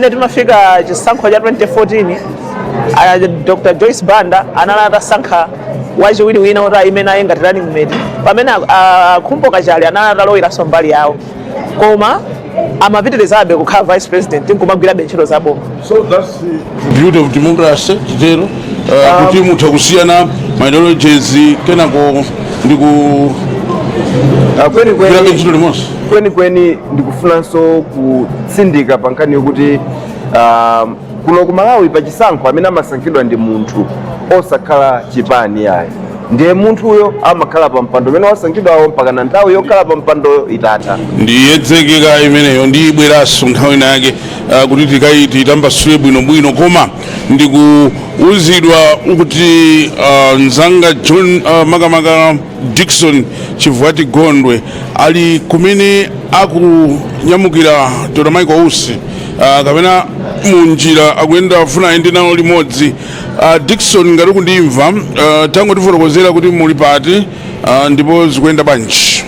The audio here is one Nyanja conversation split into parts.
Pamene timafika chisankho cha 2014, Dr Joyce Banda anali atasankha wachiwiri wina kuti ayime naye ngati running mate, pamene Khumbo Kachali anali ataloweranso mbali yawo, koma amapitirizabe kukhala vice president nkumagwirabe ntchito za boma. So that's the beauty of democracy, titero, kuti mutha kusiyana ma ideologies, kenako ndiku Kwenikweni kugwirabe ntchito limodzi. Kwenikweni ndikufunanso kutsindika pa nkhani yokuti kuno ku Malawi pachisankho amene amasankhidwa ndi munthu, osakhala chipani ayi. Ndiye munthuyo amakhala pa mpando umene wasankhidwawo mpaka na nthawi yokhala pa mpandoyo itatha. Ndiyedzekeka imeneyo, ndiyibweranso nthawi inake kuti titambasule bwinobwino. Koma ndikuuzidwa kuti mzanga John, makamaka Dickson Chivwati Gondwe, ali kumene akunyamukira Dr Michael Usi, kapena munjira akuyenda, afuna ayende nawo limodzi. Dickson, ngati kundimva, tangotifotokozera kuti muli pati, ndipo zikuyenda bwanji?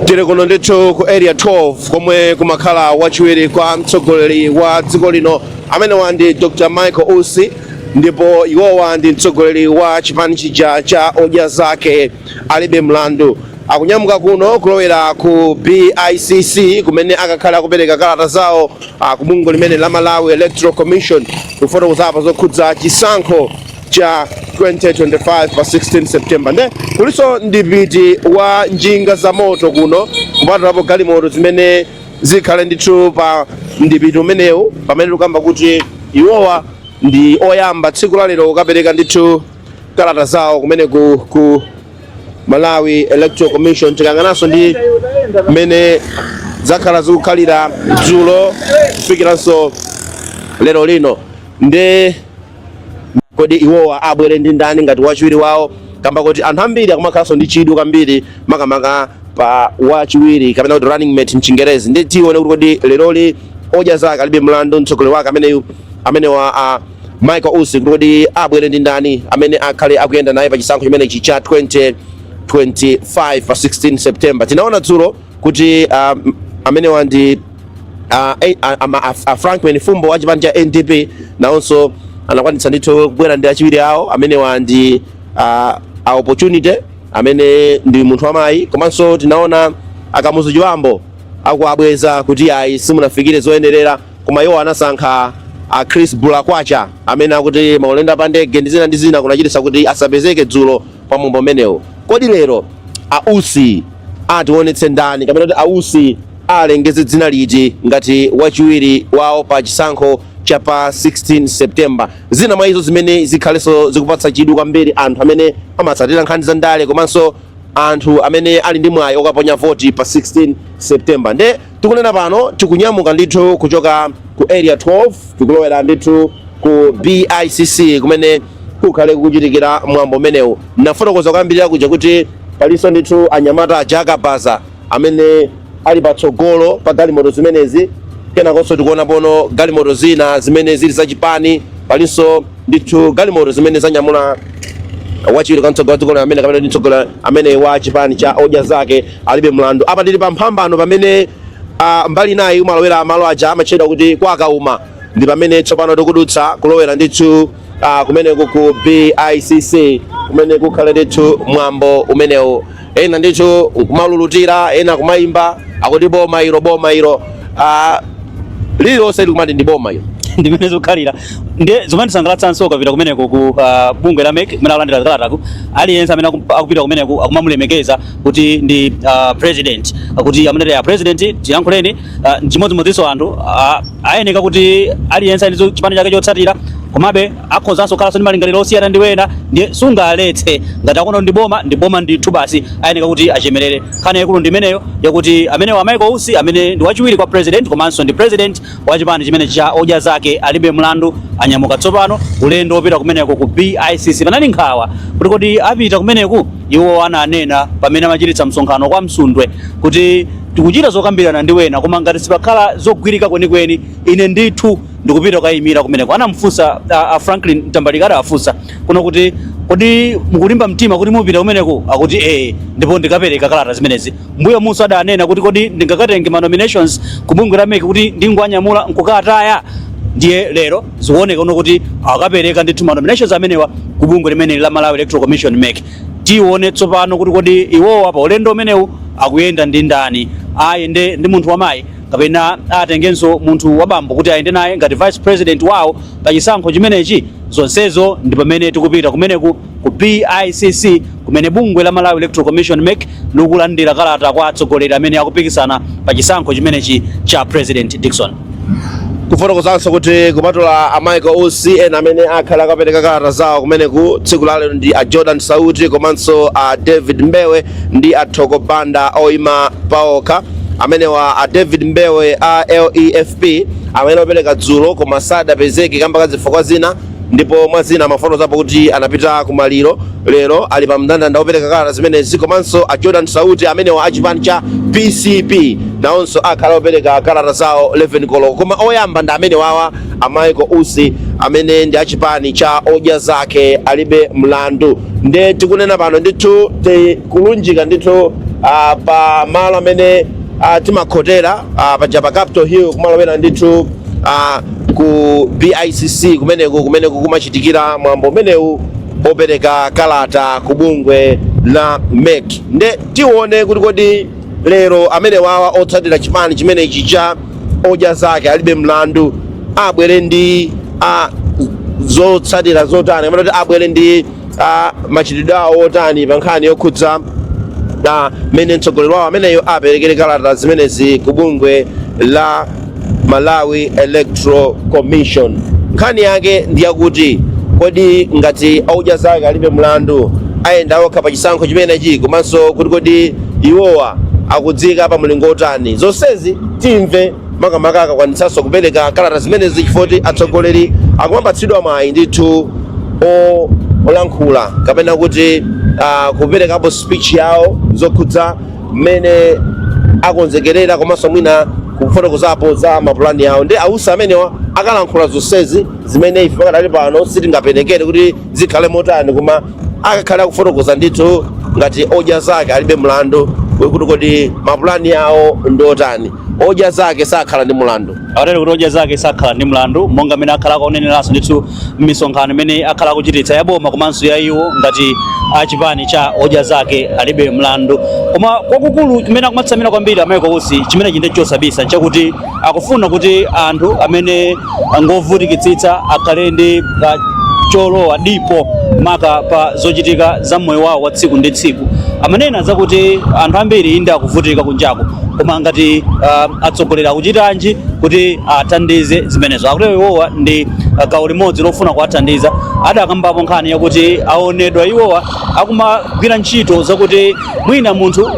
Tili kuno ndithu ku Area 12 komwe kumakhala wachiwiri kwa mtsogoleri wa dziko lino, amenewa ndi Dr Michael Usi, ndipo iwowa ndi mtsogoleri wa chipani chija cha Odya Zake Alibe Mlandu. Akunyamuka kuno kulowera ku BICC kumene akakhala akupereka kalata zawo ku bungwe limene la Malawi Electoral Commission, kufotokozapo zokhudza chisankho cha 2025 pa 16 September. Nde kulinso ndipiti wa njinga za moto kuno, kupatulapo galimoto zimene zikhale ndithu pa ndipiti umenewu, pamene tikukamba kuti iwowa ndi oyamba tsiku la lero kukapereka ndithu kalata zawo kumeneku ku Malawi Electoral Commission. Tikayang'ananso ndi mmene zakhala zikukhalira dzulo kufikiranso lero lino, nde kodi iwowa abwere ndi ndani ngati wachiwiri wawo? Kamba kuti anthu ambiri akumakhalanso ndi chidwi kwambiri makamaka pa wachiwiri, kapena kuti running mate mchingerezi. Ndi tione kuti kodi leroli Odya Zake Alibe Mlandu, mtsogoleri wake ameneyu, amene wa Michael Usi, kuti kodi abwere ndi ndani amene akhale akuyenda naye pa chisankho chimenechi cha 2025 pa 16 September. Tinaona dzulo kuti amenewa ndi a Frank Mwenifumbo wa chipani cha NDP, nawonso anakwanitsa ndithu kubwera ndi achiwiri awo, amenewa ndi a Opportunity, amene ndi munthu wamayi. Komanso tinaona a Kamuzu Chibambo akuabweza kuti ayi, simunafikire zoyenerera, koma iwo anasankha a Chris Bulakwacha, amene akuti maulendo pa ndege ndi zina ndi zina kunachititsa kuti asapezeke dzulo pa mwambo umenewo. Kodi lero a Usi ationetse ndani, kapena kuti a Usi alengeze dzina liti ngati wachiwiri wawo pa chisankho cha pa 16 September? Zina mwa izo zimene zikhalenso zikupatsa chidwi kwambiri anthu amene amatsatira nkhani za ndale komanso anthu amene ali ndi mwayi okaponya voti pa 16 September. Nde tikunena pano tikunyamuka ndithu kuchoka ku Area 12, tikulowera ndithu ku BICC kumene kukhale kukuchitikira mwambo umenewu. Nafotokoza kuyambirira kuja kuti palinso ndithu anyamata aja akabaza amene ali patsogolo pa galimoto zimenezi. Kenakonso tikuona pono galimoto zina zimene zili zachipani, palinso ndithu galimoto zimene zanyamula wachiwiri kwa mtsogoleri wa dziko lino amene, kapena ndi mtsogoleri amene wa chipani cha Odya Zake Alibe Mlandu. Apa tili pa mphambano pamene mbali inayi umalowera malo aja amatchedwa kuti kwa Kauma, ndi pamene tsopano tikudutsa kulowera ndithu kumeneku ku BICC kumene kukhale ndithu mwambo umenewu. Ena ndithu kumalulutira, ena kumayimba, akuti boma ilo, boma ilo, lililonse likumati ndi boma ilo. Ndimene zikukhalira. Ndiye zimandisangalatsanso ukapita kumeneko ku bungwe la MEC kumene akulandira zikalataku, aliyense amene akupita kumeneko akumamulemekeza kuti ndi president, kuti amene ya president tiyankhuleni. Chimodzimodzinso anthu ayeneka kuti aliyense ali ndi chipani chake chotsatira, komabe akhozanso kukhalanso ndi malingaliro osiyana ndi wena. Ndiye sungaletse ngati akuona ndi boma, ndi boma ndithu basi, ayeneka kuti achemerere. Nkhani yaikulu ndi imeneyo yakuti amene wa Michael Usi, amene ndi wachiwiri kwa president komanso ndi president wa chipani chimene cha Odya Zake Alibe Mlandu, anyamuka tsopano ulendo wopita kumeneko ku BICC. Panali nkhawa kuti kodi apita kumeneku? Iwo ananena pamene amachititsa msonkhano kwa Msundwe kuti tikuchita zokambirana ndi wena, koma ngati sipakhala zogwirika kwenikweni, ine ndithu ndikupita kukayimira kumeneko. Anamfunsa a Franklin Mtambalika, adawafunsa kuno kuti Kodi mukulimba mtima kuti mupita kumeneko? Akuti ee, ndipo ndikapereka kalata zimenezi. Mbuyo munso adanena kuti kodi ndingakatenge ma nominations ku bungwe la MEC kuti ndingwanyamula nkukataya? Ndiye lero zikuoneka uno kuti akapereka ndithu ma nominations amenewa ku bungwe limene la Malawi Electoral Commission, MEC. Tione tsopano kuti kodi iwowa pa ulendo umenewu akuyenda ndi ndani? Ayende ndi munthu wamayi kapena atengenso munthu wabambo kuti ayende naye ngati vice president wawo pa chisankho chimenechi? Zonsezo ndi pamene tikupita kumeneku ku BICC, kumene bungwe la Malawi Electoral Commission, MEC, likulandira kalata kwa atsogoleri amene akupikisana pa chisankho chimenechi cha President Dickson. Kufotokozanso kuti kupatula a Michael Usi, ena amene akhala akapereka kalata zawo kumeneku tsiku la lero ndi a Jordan Sauti komanso a David Mbewe ndi a Thoko Banda oyima paokha. Amenewa a David Mbewe a LEFP amene apereka dzulo koma sadapezeke kamba ka zifukwa zina, ndipo mwa zina amafotokozapo kuti anapita kumaliro. Lero ali pa mndandanda wopereka kalata zimenezi. Komanso a Jordan Sauti amenewa a chipani cha PCP nawonso akhala opereka kalata zawo 11 koloko, koma oyamba ndi amene wawa a Michael Usi amene ndi achipani cha Odya Zake Alibe Mlandu. Nde tikunena pano ndithu tikulunjika ndithu pa malo amene timakhotera paja pa Capitol Hill, kumalowera ndithu ku BICC kumeneko kumachitikira mwambo umenewu opereka kalata ku bungwe la MEC. Nde tione kuti kodi lero amene wawa otsatira chipani chimenechi cha Odya Zake Alibe Mlandu abwere ndi zotsatira zotani, kapena kuti abwere ndi machitidwe awo otani pa nkhani yokhudza mmene mtsogoleri wawo ameneyo aperekere kalata zimenezi ku bungwe la Malawi Electoral Commission. Nkhani yake ndiyakuti kodi ngati Odya Zake Alibe Mlandu ayenda okha pa chisankho chimenechi, komanso kuti kodi iwowa akudzika pa mlingo otani? Zonsezi timve makamaka akakwanitsanso kupereka kalata zimenezi, chifukwa atsogoleri akumapatsidwa mwayi ndithu olankhula kapena kuti kuperekapo speech yawo zokhudza mmene akonzekerera komanso mwina kufotokozapo za mapulani yawo. Ndi a Usi amenewa akalankhula zonsezi zimene ife pakadali pano sitingaperekere kuti zikhale motani, koma akakhale akufotokoza ndithu ngati Odya Zake Alibe Mlandu kuti kodi mapulani yawo ndi otani. Odya Zake sakhala ndi mlandu. Akatero kuti Odya Zake sakhala ndi mlandu, monga amene akhala akuoneneranso ndithu m'misonkhano imene akhala akuchititsa ya boma komanso ya iwo ngati achipani cha Odya Zake Alibe Mlandu. Koma kwakukulu chimene akumatsamira kwambiri a Michael Usi, chimene chinde chosabisa, nchakuti akufuna kuti anthu amene ngovutikitsitsa akhale ndi cholowa dipo maka pa zochitika za moyo wawo wa tsiku ndi tsiku. Amanena zakuti anthu ambiri inde akuvutika kunjaku, koma ngati atsogoleri akuchitanji kuti athandize zimenezo? Akutero iwowa ndi gawo limodzi lofuna kuwathandiza. Adakambapo nkhani yakuti aonedwa iwowa akumagwira ntchito zakuti mwina munthu,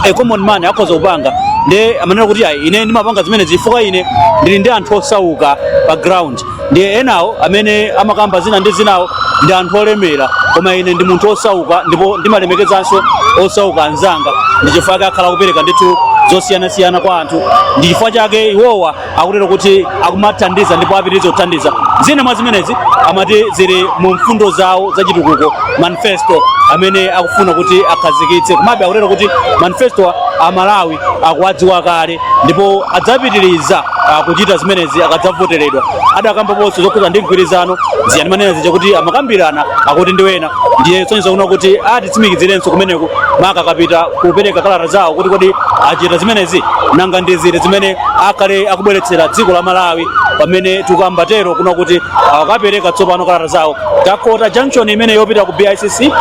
a common man, akhoza kupanga. Ndi amanena kuti ayi, ine ndimapanga zimenezi chifukwa ine ndili ndi anthu osauka pa ground, ndiye enawo amene amakamba zina ndi zinawo ndi anthu olemera, koma ine ndi munthu osauka ndipo ndimalemekezanso osauka anzanga. Ndi chifukwa chake akhala kupereka ndithu zosiyanasiyana kwa anthu. Ndi chifukwa chake iwowa akutero kuti akumathandiza ndipo apitiriza kuthandiza. Zina mwa zimenezi amati zili mu mfundo zawo zachitukuko, manifesto amene akufuna kuti akhazikitse. Komabe akutero kuti manifesto a Malawi akuwadziwa kale ndipo adzapitiriza kuchita zimenezi akadzavoteredwa. Adakambaponso zokhudza ndi mgwirizano ziyani manena zija kuti amakambirana akuti ndi wena. Ndiye soneza kuona kuti atitsimikizirenso kumeneku maka akapita kupereka kalata zawo kuti kodi achita zimenezi, nanga ndi ziti zimene akhale akubweretsera dziko la Malawi? Pamene tikuyamba tero kuno kuti akapereka tsopano kalata zawo, takhota junction imene yopita ku BICC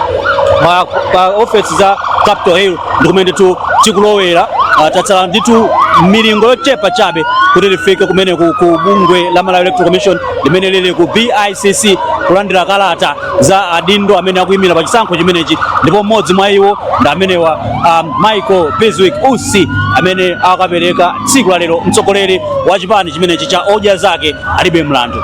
pa office za Capitol Hill ndi kumene ndithu tikulowera. Tatsala ndithu milingo yochepa chabe kuti tifike kumene ku bungwe la Malawi Electoral Commission limene lili ku BICC kulandira kalata za adindo amene akuyimira pa chisankho chimenechi, ndipo mmodzi mwa iwo ndi amenewa Michael Bizwick Usi amene akapereka tsiku la lero, mtsogoleri wa chipani chimenechi cha Odya Zake Alibe Mlandu.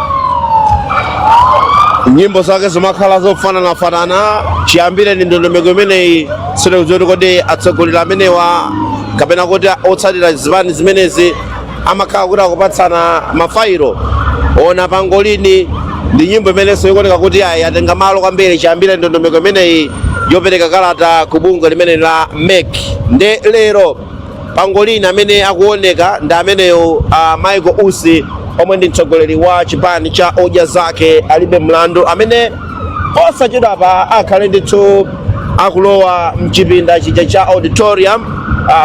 Nyimbo zake zimakhala zofananafanana chiyambire ndi ndondomeko imeneyi. Sitikudziwa kuti kodi atsogoleri amenewa kapena kuti otsatira zipani zimenezi amakhala kuti akupatsana mafailo ona pangolini. Ndi nyimbo imenenso ikuoneka kuti ayi, yatenga malo kwambiri chiyambire ndondomeko imeneyi yopereka kalata ku bungwe limene la MEC. Nde lero pangolini amene akuoneka ndi ameneyo, Michael Usi, omwe ndi mtsogoleri wa chipani cha Odya Zake Alibe Mlandu, amene posachedwapa akhale ndithu akulowa mchipinda chija cha auditorium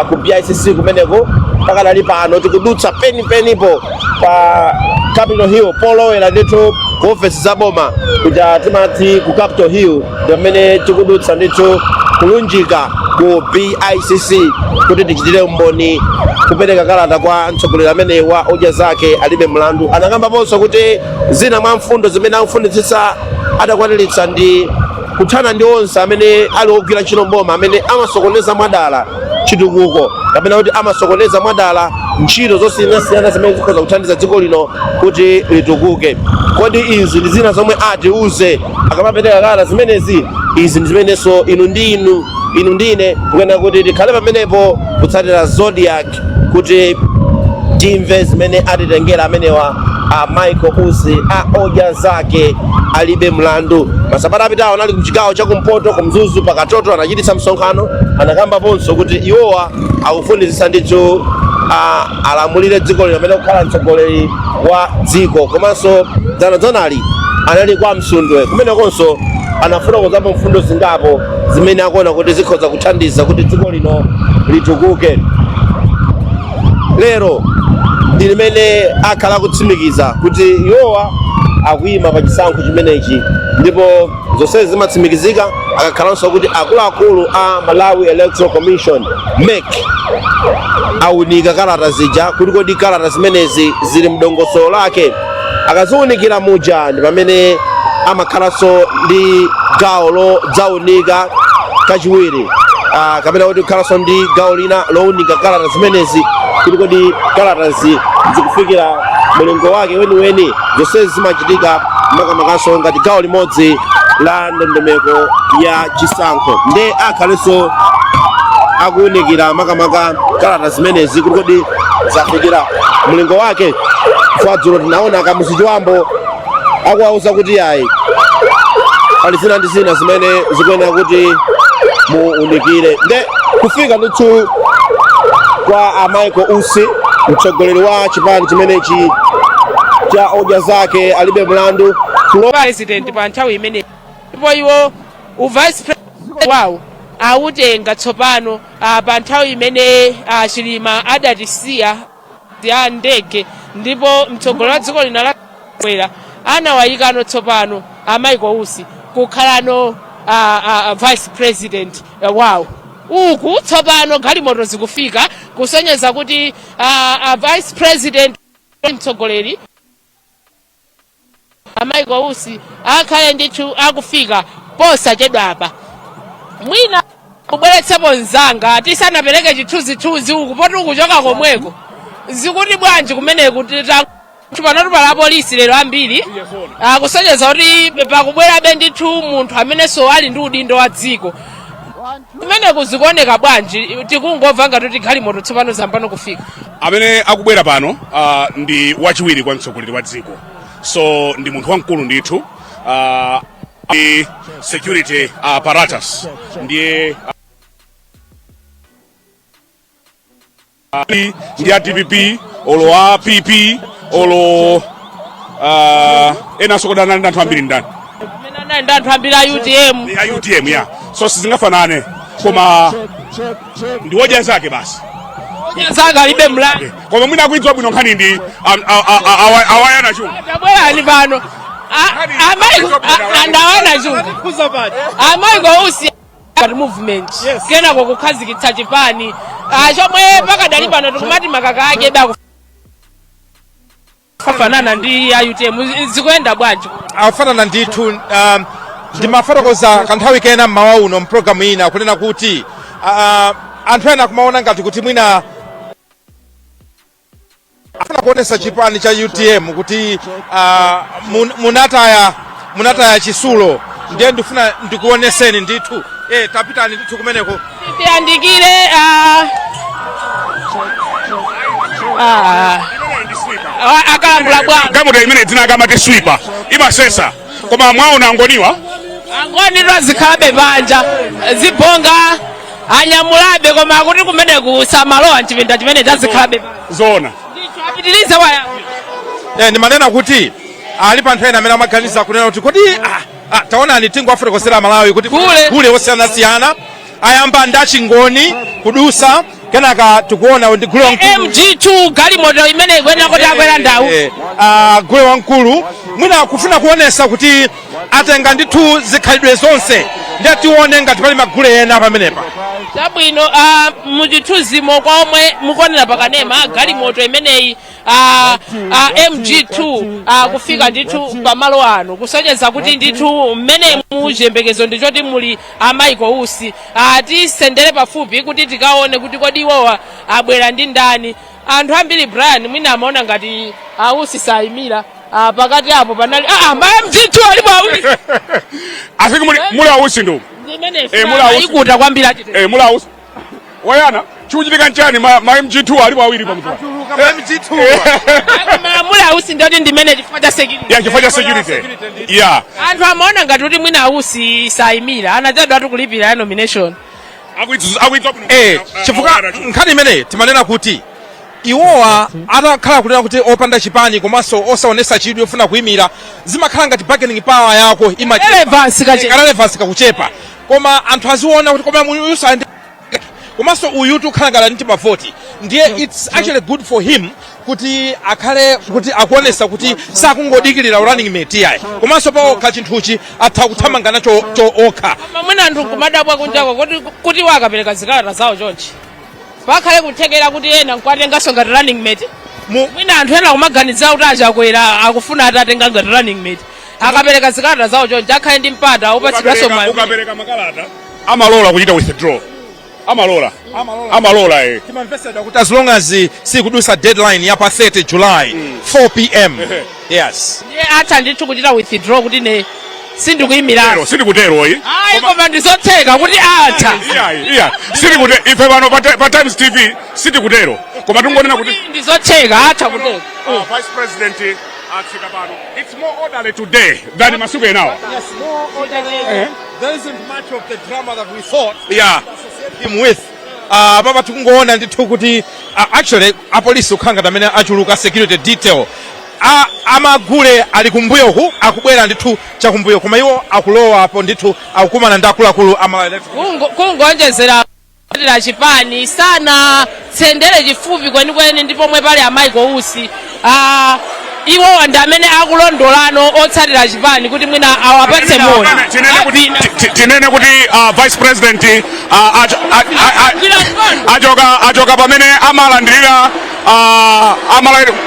ku BICC kumeneko. Pakadali pano tikudutsa penipenipo pa Capitol Hill, polowera ndithu ku ofesi za boma kuja timati ku Capitol Hill, ndi pamene tikudutsa ndithu kulunjika ku BICC kuti tichitire umboni kupereka kalata kwa mtsogoleri amene wa Odya Zake Alibe Mlandu. Anakambaponso kuti zina mwa mfundo zimene akufunitsitsa adakwaniritsa ndi kuthana ndi onse amene ali ogwira ntchito mboma amene amasokoneza mwadala chitukuko kapena kuti amasokoneza mwadala ntchito zosiyanasiyana zimene zikhoza kuthandiza dziko lino kuti litukuke. Kodi izi ndi zina zomwe atiuze akamapereka kalata zimenezi? Izi ndi zimenenso inu ndi inu, inu ndine tikuyenera kuti tikhale pamenepo kutsatira Zodiak kuti timve zimene atitengera amenewa a Michael Usi a Odya Zake Alibe Mlandu. Masabata apitawo anali ku chigawo chakumpoto ku Mzuzu, pakatoto anachititsa msonkhano. Anakambaponso kuti iwowa akufunitsitsa ndithu alamulire dziko lino amene kukhala mtsogoleri wa dziko. Komanso dzanadzanali anali kwa Msundwe, kumenekonso anafotokozapo mfundo zingapo zimene akuona kuti zikhoza kuthandiza kuti dziko lino litukuke. Lero ndi limene akhala akutsimikiza kuti iwowa akuyima pa chisankho chimenechi, ndipo zonsezi zimatsimikizika akakhalanso kuti akuluakulu a Malawi Electoral Commission, MEC, awunika kalata zija kuti kodi kalata zimenezi zili mdongosolo lake. Akaziwunikira muja ndi pamene amakhalanso ndi gawo lodzawunika kachiwiri, kapena kuti kukhalanso ndi gawo lina lowunika kalata zimenezi kuti kodi kalatazi zikufikira mulingo wake weniweni. Zonsezi zimachitika makamakaso ngati gawo limodzi la ndondomeko ya chisankho, nde akhalenso akuwunikira makamaka kalata zimenezi kuti kodi zafikira mlingo wake. Chifukwa dzulo tinaona Kamuzu Chibambo akuwauza kuti ayi, pali zina ndi zina zimene zikuyenera kuti muunikire. Nde kufika ndithu kwa a Michael Usi, mtsogoleri wa chipani chimenechi cha Odya Zake Alibe Mlandu, president pa nthawi imene, ndipo iwo u vice president wawo awutenga tsopano pa nthawi imene Chilima adatisiya ya ndege, ndipo mtsogoleri wa dziko lino la anawayikano tsopano a Michael Usi kukhalano vice president wawo. Uku tsopano galimoto zikufika kusonyeza kuti vice president, mtsogoleri a Michael Usi akhale ndithu akufika posachedwapa. Mwina kubweretsepo mzanga tisanapereke chithunzithunzi uku, poti ukuchoka komweko, zikuti bwanji kumeneku? Panotu pala polisi lero ambiri, akusonyeza kuti pakubwerabe ndithu munthu amenenso ali ndi udindo wa dziko. Kumeneku zikuoneka bwanji? Tikungomva ngati kuti galimoto tsopano zambano kufika. Amene akubwera pano ndi wachiwiri kwa mtsogoleri wa dziko, so ndi munthu wamkulu ndithu. Security apparatus ndiye ndi a DPP olo a PP olo enanso, kodana ndi anthu ambiri ndani? Amene anali ndi anthu ambiri a UTM. A UTM, ya. So sizingafanane, koma ndi Odya Zake basi. Zake Alibe Mlandu. Koma mwina akuidziwa bwino nkhani ndi awayana chungu. Tabwerani pano. Andawana chungu a Michael Usi ngati movement, kenako kukhazikitsa chipani chomwe pakadali pano tikumati makaka ake akufanana ndi a UTM. Zikuyenda bwanji? Afanana ndithu. Ndimafotokoza kanthawi kena mmawa uno mpulogalamu ina kunena kuti anthu ena akumaona ngati kuti mwina afuna kuonesa chipani cha UTM kuti munataya chisulo. Ndiye ndifuna ndikuoneseni ndithu. Tapitani ndithu kumeneko. Tiyandikire. Akalambula bwalo. Galimoto imene dzina akamati sweeper, imasesa. Koma mwaona angoniwa? Angoni twazikhalabe panja, zibonga anyamulabe, koma akuti kumene kusamalowa mchipinda chimene chazikhalabe panja. Zoona. Ndicho apitirize waya. Ndimanena kuti ali pa anthu ena amene amaganiza kunena kuti kodi taonani, tingowafotokozera Malawi kuti Gule. Gule osiyanasiyana ayamba ndi achingoni kudusa, kenaka tikuona ndi gule wamkulu. MG2, galimoto imene ikuyenera kuti akwera ndawu. Gule wamkulu mwina kufuna kuonesa kuti atenga ndithu zikhalidwe zonse, ndiye tione ngati pali magule ena pamenepa. Chabwino, muchithunzimo kwa omwe mukuonera pakanema, galimoto imeneyi MG2 kufika ndithu pamalo ano, kusonyeza kuti ndithu mmene muchiyembekezo ndichoti muli a Michael Usi. Tisendere pafupi kuti tikaone kuti kodi iwowa abwera ndi ndani. Anthu ambiri, Brian, mwina amaona ngati ausi sayimira. Pakati apo panali ma MG2 alipo awiri. I think muli ausi ndo. Imene Muli ausi. ikuta kwambiri achite. Muli ausi wayana, chikuchitika nchani? Ma MG2 alipo awiri pamutu. MG2. Koma muli ausi ndoti ndimene chifukwa cha security. Ya, chifukwa cha security, ya. Anthu amaona ngati kuti mwina ausi sayimira, anachadwa atikulipira ya nomination. Akuidzwa bwino. Chifukwa nkhani imeneyi timanena kuti iwowa atakhala kunena kuti opanda chipani komanso osaonesa chidwi ofuna kuyimira, zimakhala ngati bargaining power yako imachepa. Relevance kachepa. Relevance kakuchepa, koma anthu aziona kuti koma uyu ndi komanso uyu tikukhala ngati ndi mavoti, ndiye it's actually good for him kuti akhale kuti akuonesa kuti sakungodikirira running mate yayi, komanso paokha chinthuchi atha kuthamanga nacho cho okha. Koma mwina anthu nkumadabwa kunjako kuti wakapereka zikalata zawo chonchi, pakhale kuthekera kuti ena nkuatenganso ngati running mate. Mwina anthu ena kumaganizira kuti achakwera akufuna atatenga ngati running mate, akapereka zikalata zawo chonchi akhale ndi mpata opatsidwanso mwayi. Ukapereka makalata amalola kuchita withdraw, amalola, amalola. Timamvesedwa kuti as long as sikudusa deadline ya pa 30 July 4 p.m., yes. Ndiye atha ndithu kuchita withdraw kuti ne sindikuyimira. Tero sindikutero yi. Ayi, koma ndizotheka kuti atha. Iya, iya, sindikute ife pano pa Times TV sindikutero, koma tingonena kuti ndizotheka, atha kuteka. Vice President atsika pano. It's more orderly today than masiku enawa. Yes, more orderly. There isn't much of the drama that we thought him with. Papa tikungoona ndithu kuti actually apolisi kukhala ngati amene achuluka, security detail. Amagule ali kumbuyoku, akubwera ndithu chakumbuyo, koma iwo akulowa apo ndithu, akukumana ndi akuluakulu ama Kungonjezera la chipani sana tsendere chifupi kwenikweni ndi pomwe pali a Michael Usi. Iwowa ndi amene akulondolano otsatira chipani kuti mwina awapatse moni. Tinene kuti Vice President achoka pamene amalandirira,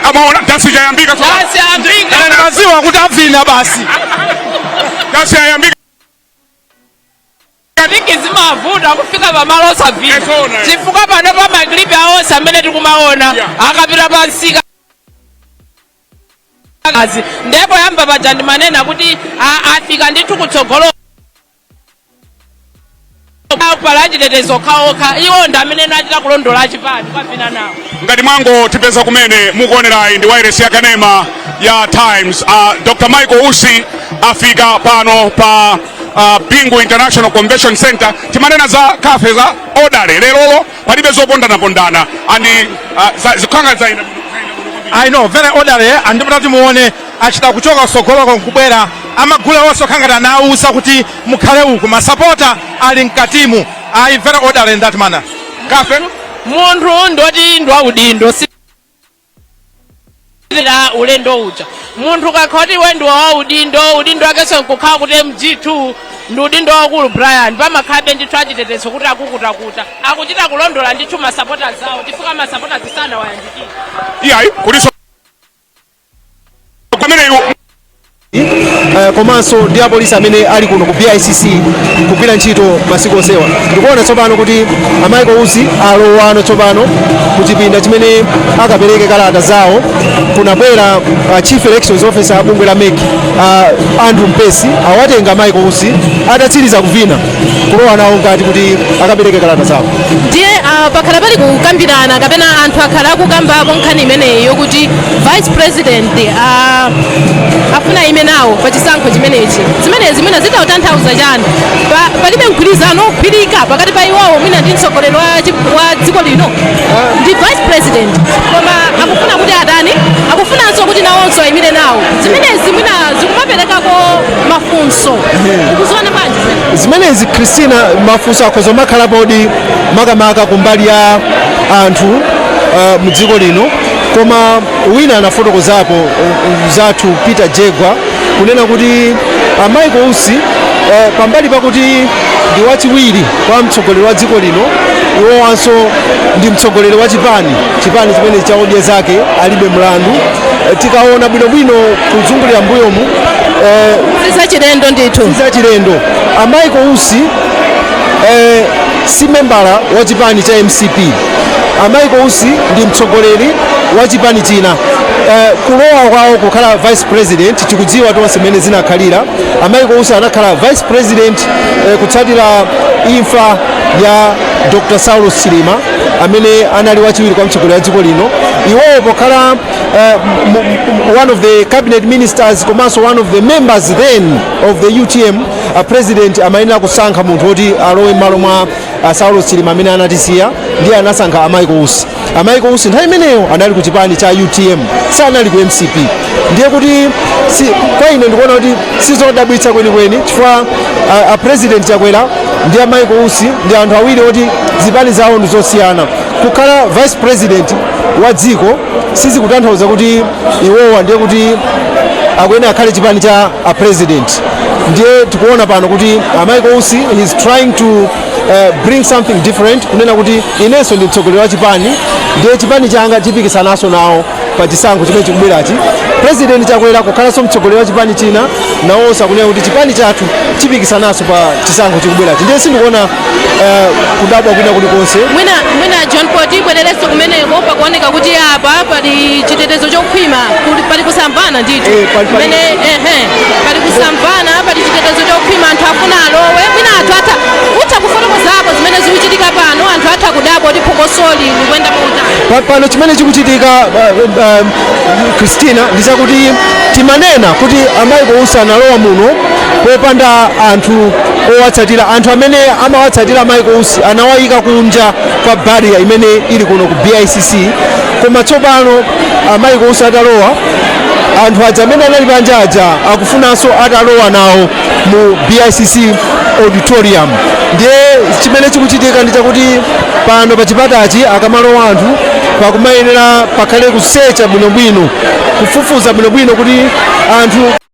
amaona dansi chayambika. Dansi yayambika. Maziwa kuti avina basi. Dansi yayambika. Tingi zimavuta kufika pamalo osavina. Ezona, eh. Chifukwa pano pa ma clip awonse amene tikumaona akapita pansika kazi, ndipo yamba paja ndimanena kuti afika ndithu kutsogolo pala achitetezo okhaokha, iwo ndi amene nachita kulondola achipani kwavina nawo. Ngati mwango tipeza kumene mukuonerayi ndi wireless ya kanema ya Times. Dr Michael Usi afika pano pa Bingu International Convention Center. Timanena za kafe za orderly, lerolo palibe zopondanapondana and zikhanga zayenda bwino kwambiri. I know, very orderly, andipota timuone achita kuchoka kusogoloko nkubwera. Amagule onse okhala ngati anawuza kuti mukhale uku, masapota ali mkatimu. Ayi, very orderly in that manner, kafe. Munthu ndoti ndi waudindo si la ulendo uja, munthu kakha kuti iwe ndi waudindo, udindo wakenso nkukhala kuti MG2 ndi udindo wakulu, Brian, pamakhalabe ndithu achitetezo kuti akukutakuta, akuchita kulondola ndithu masapota zawo, chifukwa masapota zisana wayandikira. Iyayi, kuliso pameneyu. Komanso ndi apolisi amene ali kuno ku BICC kugwira ntchito masiku onsewa. Ndikuona tsopano kuti a Michael Usi alowano tsopano ku chipinda chimene akapereke kalata zawo. Kunabwera Chief Elections Officer bungwe la MEC, Andrew Mpesi, awatenga Michael Usi atatsiriza kuvina, kulowa nawo ngati kuti akapereke kalata zawo. Ndiye Pakhala pali kukambirana kapena anthu akhala akukambapo nkhani imeneyi yokuti vice president afuna aime nawo pa chisankho chimenechi. Zimenezi mwina zitakutanthauza chani? Palibe mgwirizano ogwirika pakati pa iwowo mwina ndi mtsogoleri wa dziko lino ndi vice president, koma akufuna kuti atani? Akufunanso kuti nawonso ayimire nawo. Zimenezi mwina zikumaperekako mafunso. Ukuziona bwanji zimenezi? Zimenezi, Christina, mafunso akhoza makhalapodi, makamaka kumbali ya anthu mu dziko lino. Koma wina anafotokozapo, zathu Peter Jegwa, kunena kuti a Michael Usi, pambali pakuti ndi wachiwiri kwa mtsogoleri wa dziko lino, iwowanso ndi mtsogoleri wa chipani chimene cha Odya Zake Alibe Mlandu. Tikaona bwinobwino kuzungulira mbuyomu, sizachilendo ndithu. Sizachilendo. A Michael Usi si membala wa chipani cha MCP. A Michael Usi ndi mtsogoleri wa chipani china. Kulowa kwawo kukhala vice president, tikudziwa tonse mmene zinakhalira. A Michael Usi anakhala vice president kutsatira imfa ya Dr Saulos Chilima, amene anali wachiwiri kwa mtsogoleri wa dziko lino. Iwowo pokhala one of the cabinet ministers komanso one of the members then of the UTM, president amayenera kusankha munthu woti alowe m'malo mwa Saulos Chilima amene anatisiya, ndiye anasankha a Michael Usi. A Michael Usi nthawi imeneyo anali ku chipani cha UTM, sanali ku MCP. Ndiye kuti kwa ine ndikuona kuti sizodabwitsa kwenikweni, chifukwa a President Chakwera ndi a Michael Usi ndi anthu awiri oti zipani zawo ndi zosiyana. Kukhala vice president wa dziko sizikutanthauza kuti iwowa ndiye kuti akuyenera akhale chipani cha a president. Ndiye tikuona pano kuti a Michael Usi is trying to bring something different, kunena kuti inenso ndi mtsogoleri wa chipani, ndiye chipani changa chipikisanaso nawo pa chisankho chimene chikubwerachi. President Chakwera kukhalanso mtsogoleri wa chipani china, nawonso akunena kuti chipani chathu chipikisanaso pa chisankho chikubwerachi. Ndiye sindikuona kudabwa kwina kulikonse. Mwina John Paul, tibwererenso kumeneko. Pakuoneka kuti apa pali chitetezo chokhwima, pali kusamvana ndithu. Pamene ehe pali kusamvana, pali chitetezo chokhwima, anthu afuna alowe. Mwina anthu atha utha kufotokozapo zimene zikuchitika pano, anthu atha kudabwa kuti phokosoli likuyenda motani. Pano chimene chikuchitika, Christina, ndi chakuti timanena kuti a Michael Usi analowa muno popanda anthu owatsatira. Anthu amene amawatsatira a Michael Usi anawayika kunja kwa barrier imene ili kuno ku BICC. Koma tsopano a Michael Usi atalowa, anthu aja amene anali panja aja akufunanso atalowa nawo mu BICC auditorium. Ndiye chimene chikuchitika ndi chakuti pano pa chipatachi akamalowa anthu, pakumayenera pakhale kusecha bwinobwino, kufufuza bwinobwino kuti anthu